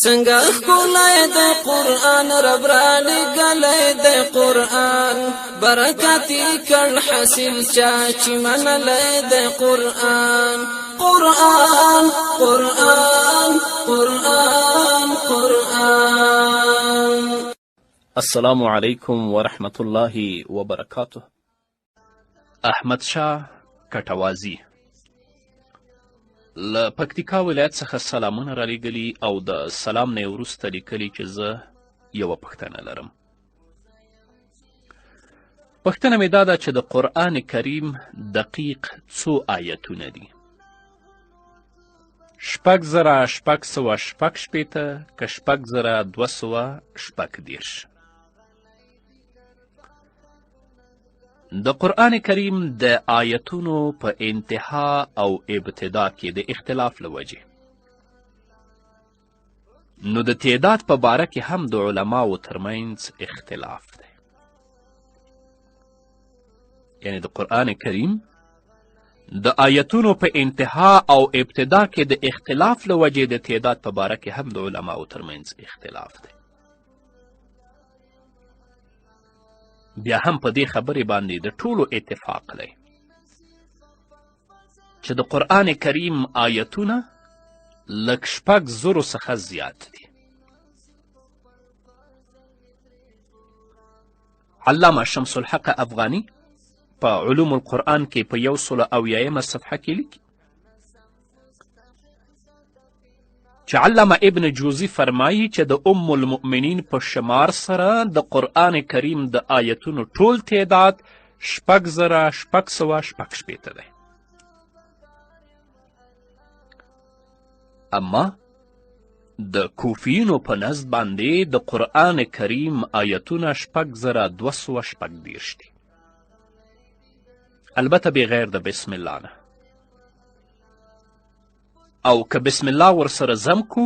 څنګه ښکلی د قرآن، رب رالیږلی د قرآن، برکت یې کړ حاصل چا چې منلی د قرآن. قرآن قرآن قرآن قرآن. السلام علیکم ورحمت الله وبرکاته. احمد شاه کټوازي له پکتیکا ولایت څخه سلامونه رالیږلي او د سلام نه یې وروسته لیکلي چې زه یوه پوښتنه لرم. پوښتنه مې دا ده چې د قرآن کریم دقیق څو آیتونه دي؟ 6666 که 6236؟ د قرآن کریم د آیتونو په انتها او ابتدا کې د اختلاف له وجې نو د تعداد په باره کې هم د علماو ترمنځ اختلاف دی. یعنی د قرآن کریم د آیتونو په انتها او ابتدا کې د اختلاف له وجې د تعداد په باره کې هم د علماو ترمنځ اختلاف دی. بیا هم په دې خبرې باندې د ټولو اتفاق دی چې د قرآن کریم آیتونه لږ 6000 څخه زیات دي. علامه شمس الحق افغاني په علوم القرآن کې په 170 صفحه کې لیکي چې علامه ابن جوزي فرمایي چې د ام المؤمنین په شمار سره د قرآن کریم د آیتونو ټول تعداد 6666 دی. اما د کوفیینو په نزد باندې د قرآن کریم آیتونه 6236 دي، البته بغیر د بسم الله نه. او که بسم الله ورسره ضم کو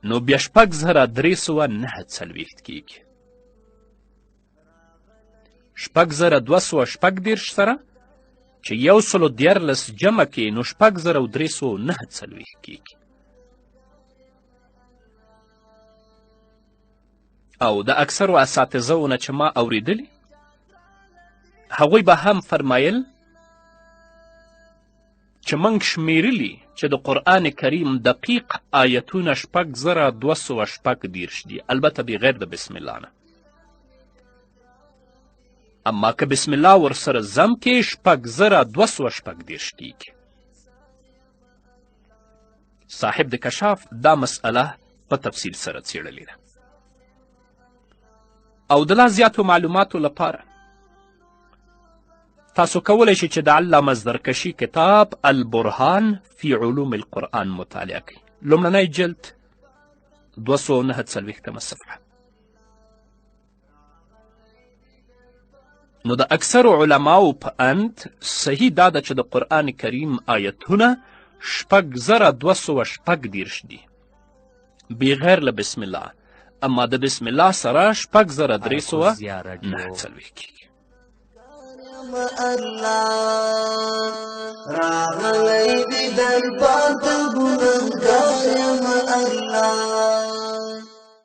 نو بیا 6349 کیږي. 6236 سره چې 113 جمع کې نو 6349 کیږي. او د اکثرو اساتذو نه چې ما اوریدلي هغوی به هم فرمایل چې موږ شمیرلي چې د قرآن کریم دقیق آیتونه 6236 دي، البته بغیر د بسم الله نه. اما که بسم الله ورسره ضم کې 6236 کیږي. صاحب د کشاف دا مسئله په تفصیل سره څېړلې ده. او د لا زیاتو معلوماتو لپاره تاسو کولی شئ چې د علامه زرکشي کتاب البرهان فی علوم القرآن مطالعه کړئ، لومړنی جلد 249 صفحه. نو د اکثرو علماو په اند صحیح دا ده چې د قرآن کریم آیتونه 6236 دي بغیر له بسم الله، اما د بسم الله سره 6349 کیږي. راغلی دي در پاته ګنهګار یم الله.